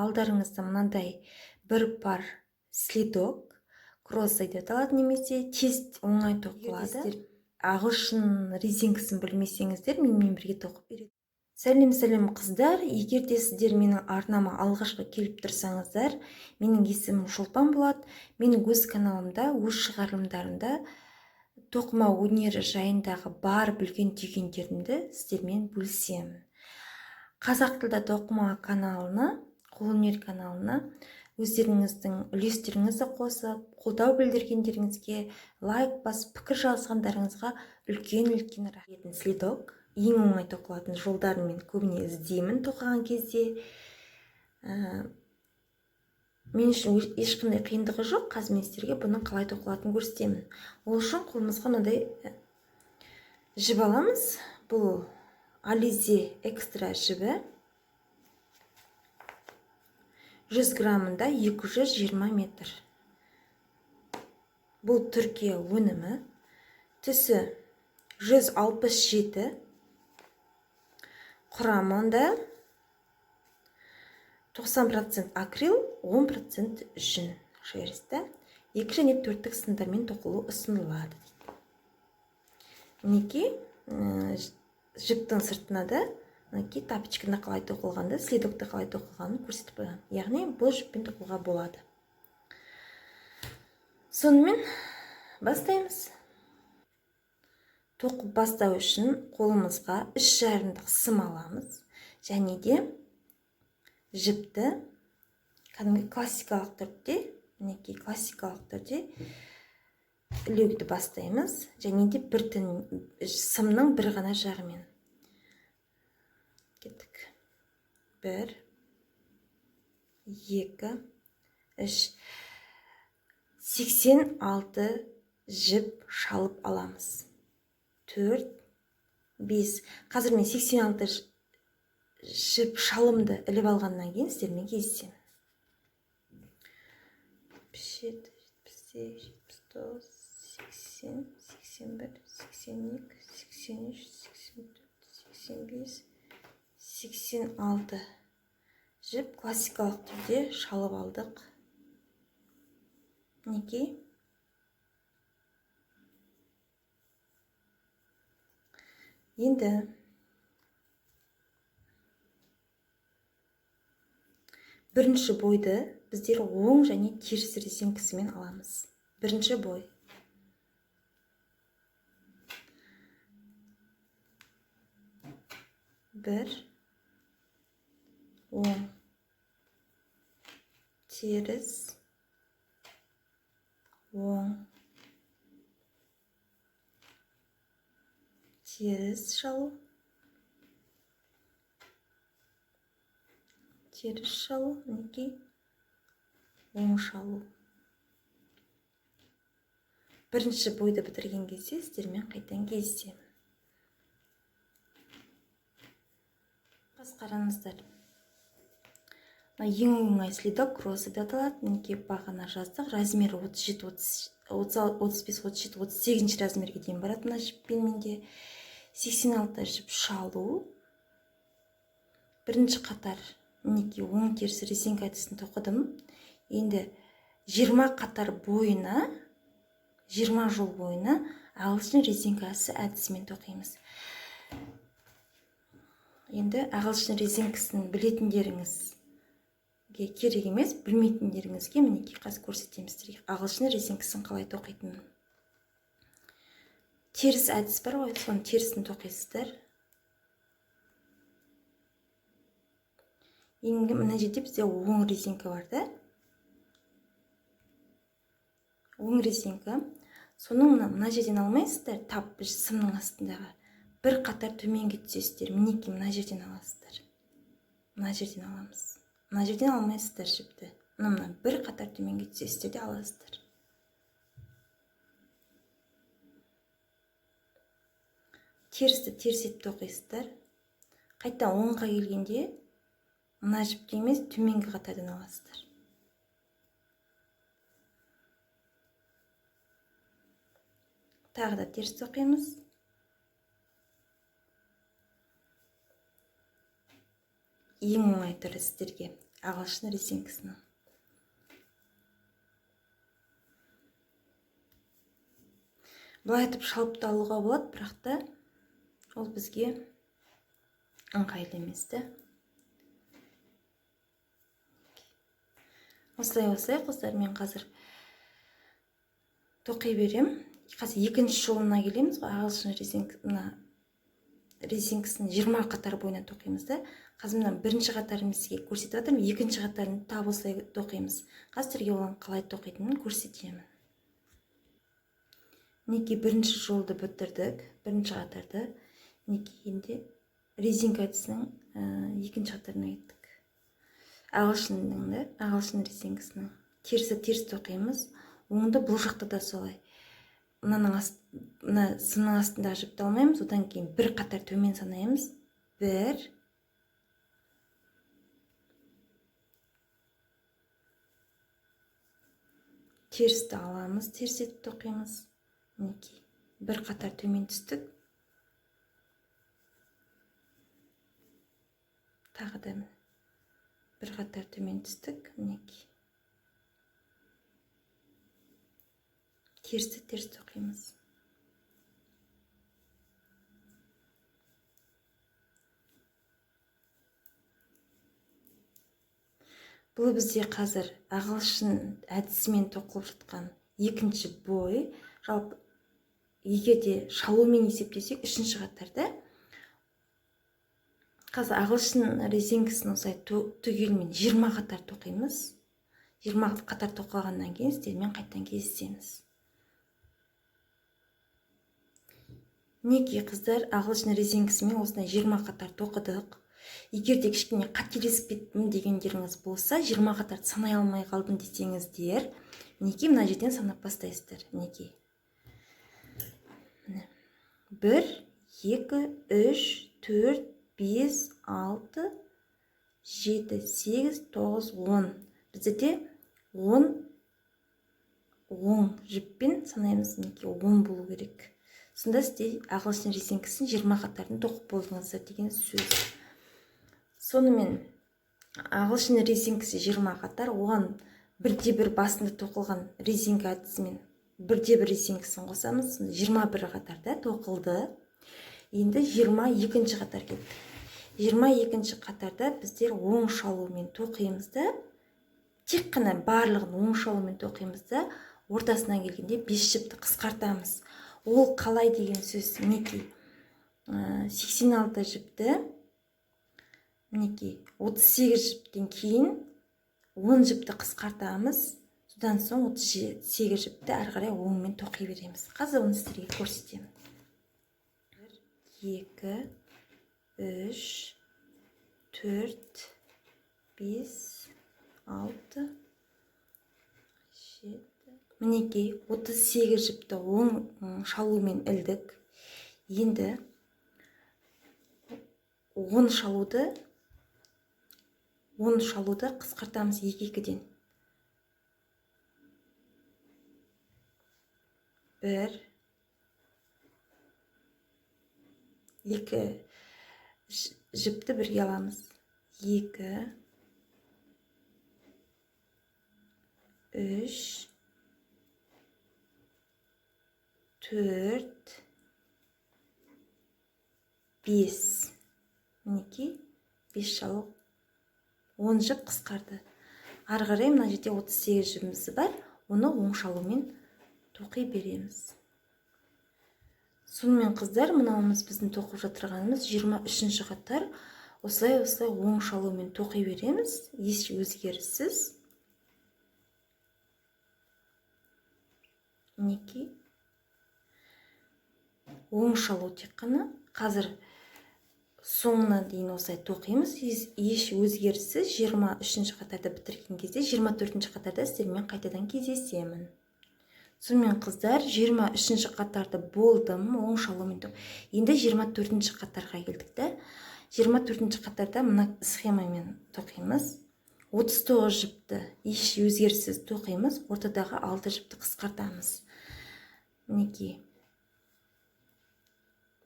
Алдарыңызда мынандай бір пар следок, кросс деп аталады, немесе тез оңай тоқылады. Егер ағылшын резинкасын білмесеңіздер, менімен бірге тоқып үйрет. Сәлем сәлем қыздар, егер де сіздер менің арнама алғашқы келіп тұрсаңыздар, менің есімім Шолпан болады. Менің өз каналымда, өз шығарылымдарымда тоқыма өнері жайындағы бар білген түйгендерімді сіздермен бөлісемін. Қазақ тілді тоқыма каналына, қолөнер каналына өздеріңіздің үлестеріңізді қосып, қолдау білдіргендеріңізге, лайк басып, пікір жазғандарыңызға үлкен-үлкен рахмет. Следок ең оңай тоқылатын жолдарын мен көбіне іздеймін тоқыған кезде. Мен үшін ешқандай қиындығы жоқ. Қазір мен сіздерге бұның қалай тоқылатынын көрсетемін. Ол үшін қолымызға мынандай жіп аламыз. Бұл Alize экстра жібі. 100 граммында 220 метр. Бұл Түркия өнімі. Түсі 167. Құрамында 90% акрил, 10% жүн, шерсть. 2 және 4-тік сымдармен тоқылу ұсынылады дейді. Мінекей, жіптің сыртына да мінекей тапочканы қалай тоқылғанды, следокты қалай тоқылғанын көрсетіп қойған. Яғни бұл жіппен тоқуға болады. Сонымен бастаймыз. Тоқып бастау үшін қолымызға 3,5-дық сым аламыз және де жіпті кәдімгі классикалық түрде, мінекей классикалық түрде ілуді бастаймыз және де бір сымның бір ғана жағымен. Кеттік. 1, 2, 3. 86 жіп шалып аламыз. 4, 5. Қазір мен 86 жіп шалымды іліп алғаннан кейін сіздермен кездесемін. 77, 78, 79, 80, 81, 82, 83, 84, 85, 86 жіп классикалық түрде шалып алдық. Мінекей. Енді бірінші бойды біздер оң және теріс резинкасымен аламыз. Бірінші бой. Бір, оң, теріс, оң, теріс шалу, теріс шалу, мінекей оң шалу. Бірінші бойды бітірген кезде сіздермен қайтадан кездесемін. Қараңыздар. Мына ең оңай следок кросс деп аталады. Мінекей бағана жаздық. Размері 37, 35, 37, 38 размерге дейін барады мына жіппен менде. 86 жіп шалу. Бірінші қатар мінекей оң теріс резинка әдісін тоқыдым. Енді 20 қатар бойына, 20 жол бойына ағылшын резинкасы әдісімен тоқимыз. Енді ағылшын резинкасын білетіндеріңізге керек емес, білмейтіндеріңізге мінекей қазір көрсетемін сіздерге ағылшын резинкасын қалай тоқитынын. Теріс әдіс бар ғой, соның терісін тоқисыздар. Енді мына жерде бізде оң резинка бар да. Оң резинка. Соның мына жерден алмайсыздар, тап сымның астындағы. Бір қатар төменге түсесіздер. Мінекей мына жерден аласыздар. Мына жерден аламыз. Мына жерден алмайсыздар жіпті. Мына бір қатар төменге түсесіздер де аласыздар. Терісті теріс етіп тоқисыздар. Қайта оңға келгенде мына жіпті емес, төменгі қатардан аласыздар. Тағы да теріс тоқимыз. Ең оңай түрі сіздерге Ағылшын резинкасының. Былай етіп шалып та алуға болады, бірақ та ол бізге ыңғайлы емес те. Осылай осылай қыздар, мен қазір тоқи берем. Қазір екінші жолына келеміз ғой, ағылшын мына резинкасын 20 қатар бойына тоқимыз да. Қазір мына бірінші қатарын сізге көрсетіп жатырмын, екінші қатарын тап осылай тоқимыз. Қазір сіздерге оның қалай тоқитынын көрсетемін. Мінекей бірінші жолды бітірдік, бірінші қатарды. Мінекей енді резинка әдісінің екінші қатарына кеттік. Ағылшынның да, ағылшын резинкасының терісі теріс тоқимыз. Оңды бұл жақта да солай. Мына сымның астындағы жіпті алмаймыз, одан кейін бір қатар төмен санаймыз. 1 терісті аламыз, теріс етіп тоқимыз. Мінекей бір қатар төмен түстік. Тағы да бір қатар төмен түстік. Мінекей терісті теріс тоқимыз. Бұл бізде қазір ағылшын әдісімен тоқылып жатқан екінші бой. Жалпы егер де шалумен есептесек үшінші қатарда. Қазір ағылшын резинкасын осылай түгелімен 20 қатар тоқимыз. 20 қатар тоқылғаннан кейін сіздермен қайтадан кездесеміз. Мінекей қыздар, ағылшын резинкасымен осындай 20 қатар тоқыдық. Егер де кішкене қателесіп кеттім дегендеріңіз болса, 20 қатарды санай алмай қалдым десеңіздер, мінекей мына жерден санап бастайсыздар. Мінекей 1, 2, 3, 4, 5, 6, 7, 8, 9, 10. Бізде де 10 оң жіппен санаймыз. Мінекей 10 болу керек. Сонда сізде ағылшын резинкасын 20 қатарын тоқып болдыңыздар деген сөз. Сонымен ағылшын резинкасы 20 қатар, оған бірде бір басында тоқылған резинка әдісімен бірде бір резинкасын қосамыз. Сонда 21 қатарда тоқылды. Енді 22 қатар кеттік. 22 қатарда біздер оң шалумен тоқимыз да, тек қана барлығын оң шалумен тоқимыз да, ортасынан келгенде 5 жіпті қысқартамыз. Ол қалай деген сөз? Мінекей 86 жіпті, мінекей 38 жіптен кейін 10 жіпті қысқартамыз. Содан соң 38 жіпті әрі қарай оңмен тоқи береміз. Қазір оны сіздерге көрсетемін. 1, 2, 3, 4, 5, 6, 7. Мінекей 38 жіпті оң шалумен ілдік. Енді 10 шалуды қысқартамыз 2-2-ден. 1, 2 жіпті бірге аламыз. 2, 3, 4, 5. Мінекей 5 шалу 10 жіп қысқарды. Ары қарай мына жерде 38 жібіміз бар, оны оң шалумен тоқи береміз. Сонымен қыздар, мынауымыз біздің тоқып жатырғанымыз 23 қатар. Осылай осылай оң шалумен тоқи береміз, еш өзгеріссіз. Мінекей оң шалу тек қана. Қазір соңына дейін осылай тоқимыз, еш өзгеріссіз. 23 қатарды бітірген кезде 24 қатарда сіздермен қайтадан кездесемін. Сонымен қыздар, 23 қатарды болдым оң шалумен тоқ. Енді 24 қатарға келдік та. 24 қатарда мына схемамен тоқимыз. 39 жіпті еш өзгеріссіз тоқимыз, ортадағы 6 жіпті қысқартамыз. Мінекей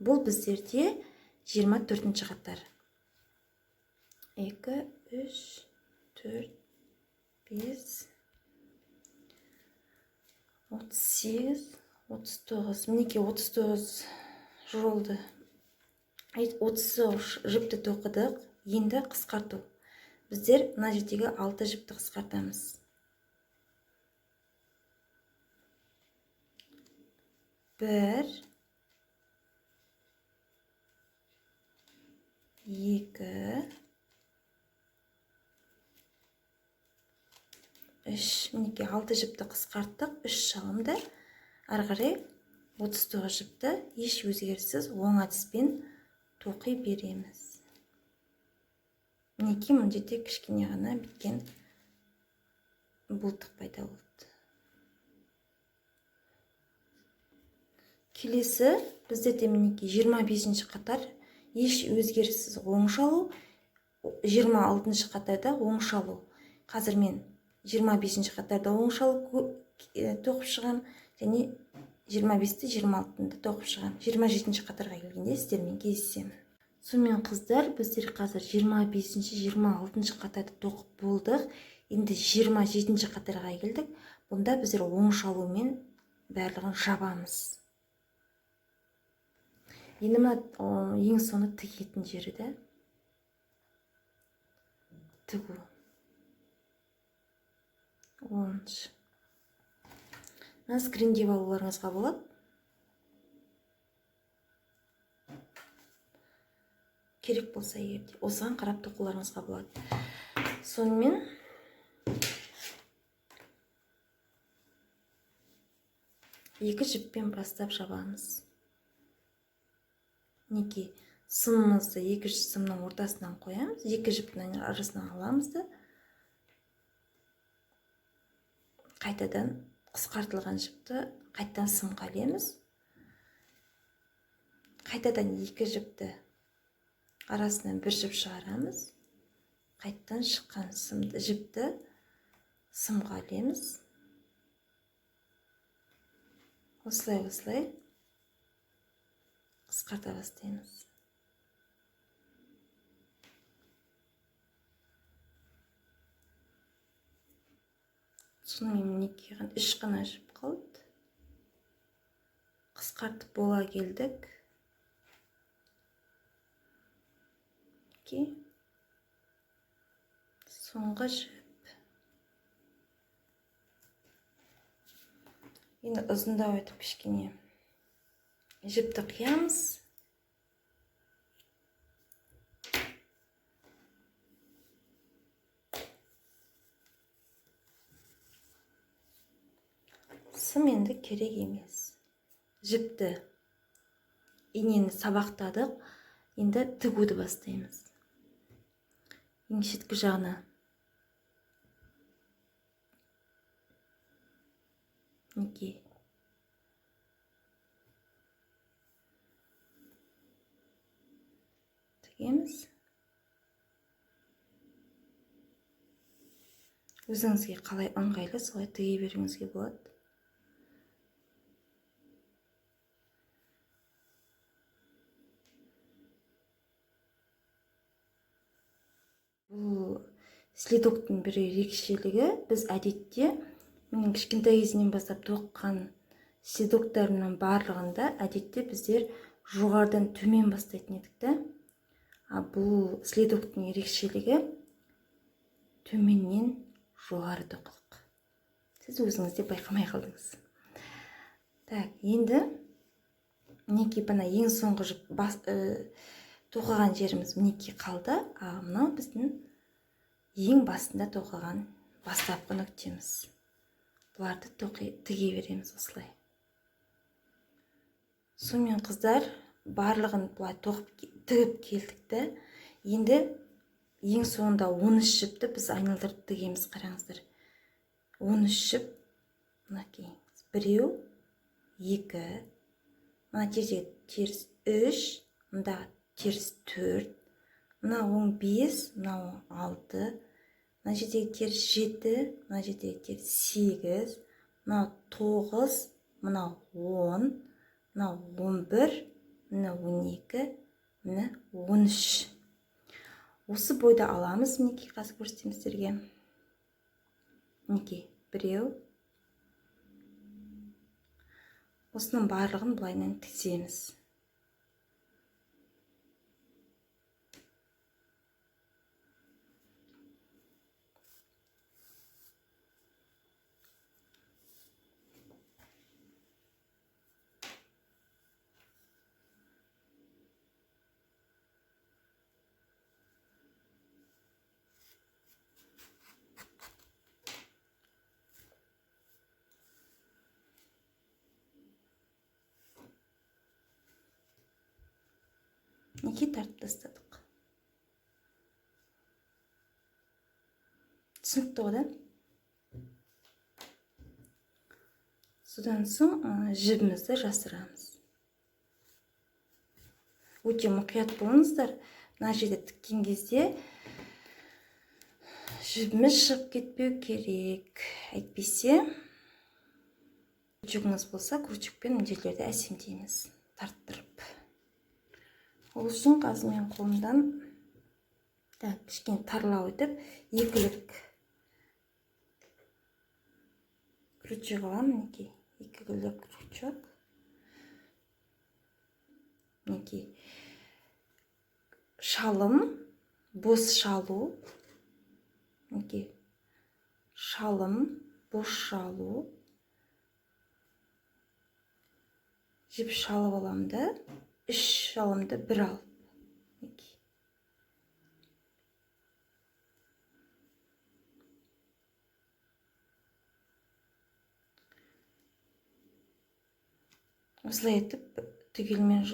бұл біздерде 24 қатар. 2, 3, 4, 5, 38, 39. Мінекей 39 жолды, 30 жіпті тоқыдық. Енді қысқарту. Біздер мына жердегі 6 жіпті қысқартамыз. 1, 2, 3. Мінекей 6 жіпті қысқарттық, 3 шалымды. Ары қарай 39 жіпті еш өзгеріссіз оң әдіспен тоқи береміз. Мінекей мына жерде кішкене ғана біткен бұлтық пайда болды. Келесі біздерде мінекей 25 қатар еш өзгеріссіз оң шалу, 26 қатарда оң шалу. Қазір мен 25 қатарда оң шалу тоқып шығам және 25-ті 26-ны тоқып шығам. 27 қатарға келгенде сіздермен кездесемін. Сонымен қыздар, біздер қазір 25-ші, 26 қатарды тоқып болдық. Енді 27 қатарға келдік. Бұнда біздер оң шалумен барлығын жабамыз. Енді мына ең соңы тігетін жері де. Тігу. 10. Мына скриндеп алуларыңызға болады. Керек болса егер осыған қарап тоқуларыңызға болады. Сонымен екі жіппен бастап жабамыз. Мінекей сымымызды екі сымның ортасынан қоямыз, екі жіптің арасынан аламыз да қайтадан қысқартылған жіпті қайтадан сымға ілеміз. Қайтадан екі жіпті арасынан бір жіп шығарамыз. Қайтадан шыққан сымды, жіпті сымға ілеміз. Осылай осылай қысқарта бастаймыз. Сонымен мінекей үш қана жіп қалды. Қысқартып бола келдік. Соңғы жіп. Енді ұзындау етіп кішкене жіпті қиямыз. Сым енді керек емес. Жіпті, инені сабақтадық. Енді тігуді бастаймыз. Ең шеткі жағына мінекей тігеміз. Өзіңізге қалай ыңғайлы солай тіге беруіңізге болады. Бұл следоктың бір ерекшелігі, біз әдетте менің кішкентай кезімнен бастап тоққан следоктарымның барлығында әдетте біздер жоғарыдан төмен бастайтын едік та. А бұл следоктың ерекшелігі төменнен жоғары тоқыдық. Сіз өзіңіз де байқамай қалдыңыз. Так, енді мінекей мына ең соңғы жіп тоқыған жеріміз мінекей қалды. А мынау біздің ең басында тоқыған бастапқы нүктеміз. Бұларды тіге береміз осылай. Сонымен қыздар, барлығын былай тоқып тігіп келдік те. Енді ең соңында 13 жіпті біз айналдырып тігеміз, қараңыздар. 13 жіп мінекей. 1, 2, мына жерде теріс 3, мында теріс 4, мына 15, мына 6, мына жердегі теріс 7, мына жердегі теріс 8, мына 9, мына 10, мына 11, мына 12, мына 13. Осы бойда аламыз, мінекей қазір көрсетемін сіздерге. Мінекей, біреу. Осының барлығын былайынан тіземіз. Неге тартып тастадық? Түсінікті ғой, да? Содан соң жібімізді жасырамыз. Өте мұқият болыңыздар. Мына жерде тіккен кезде жібіміз шығып кетпеу керек. Әйтпесе крючогыңыз болса, крючокпен мына жерлерді әсемдейміз, тарттырып. Ол үшін қазір мен қолымдан кішкене тарлау етіп екілік крючок аламын. Мінекей, екілік крючок. Мінекей, шалым, бос шалу. Мінекей, шалым, бос шалу. Жіп шалып аламын да, үш шалымды бір алып. Мінекей. Осылай етіп түгелімен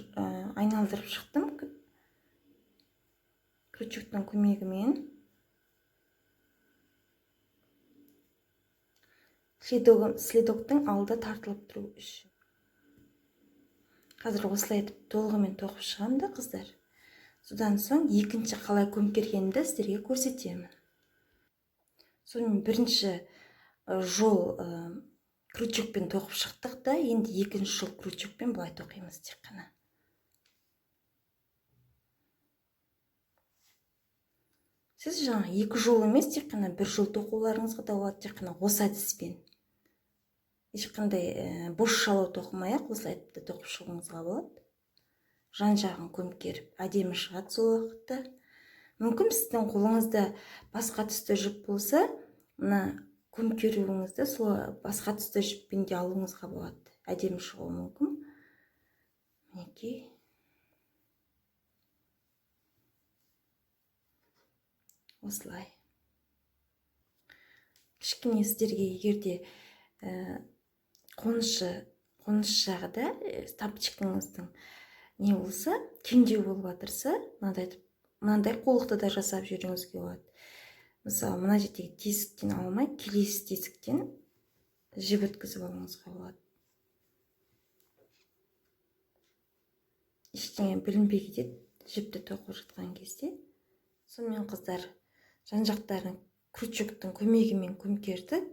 айналдырып шықтым. Крючоктың көмегімен. Следоктың алды тартылып тұру үшін. Қазір осылай етіп толығымен тоқып шығамын да, қыздар. Содан соң екінші қалай көмкергенімді сіздерге көрсетемін. Сонымен бірінші жол крючокпен тоқып шықтық та, енді екінші жол крючокпен былай тоқимыз тек қана. Сіз жаңа екі жол емес, тек қана бір жол тоқуларыңызға да болады, тек қана осы әдіспен. Ешқандай бос шалу тоқымай-ақ осылай етіп те тоқып шығуыңызға болады. Жан жағын көмкеріп әдемі шығады сол уақытта. Мүмкін сіздің қолыңызда басқа түсті жіп болса, мына көмкеруіңізді сол басқа түсті жіппен де алуыңызға болады. Әдемі шығуы мүмкін. Мінекей. Осылай. Кішкене сіздерге егер де қоныш жағы да тапочкаңыздың не болса, кеңдеу болып жатырса, мынандай қолықты да жасап жіберуіңізге болады. Мысалы, мына жердегі тесіктен алмай, келесі тесіктен жіп өткізіп алуыңызға болады. Ештеңе білінбей кетеді жіпті тоқып жатқан кезде. Сонымен қыздар, жан жақтарын крючоктың көмегімен көмкердік.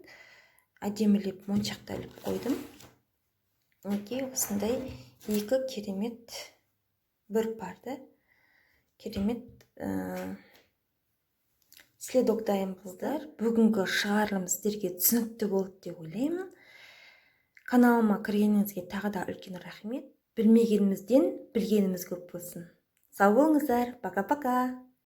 Әдемілеп моншақты іліп қойдым. Мінекей, осындай екі керемет бір парды керемет следок дайын, қыздар. Бүгінгі шығарылым сіздерге түсінікті болды деп ойлаймын. Каналыма кіргеніңізге тағы да үлкен рахмет. Білмегенімізден білгеніміз көп болсын. Сау болыңыздар. Пока-пока.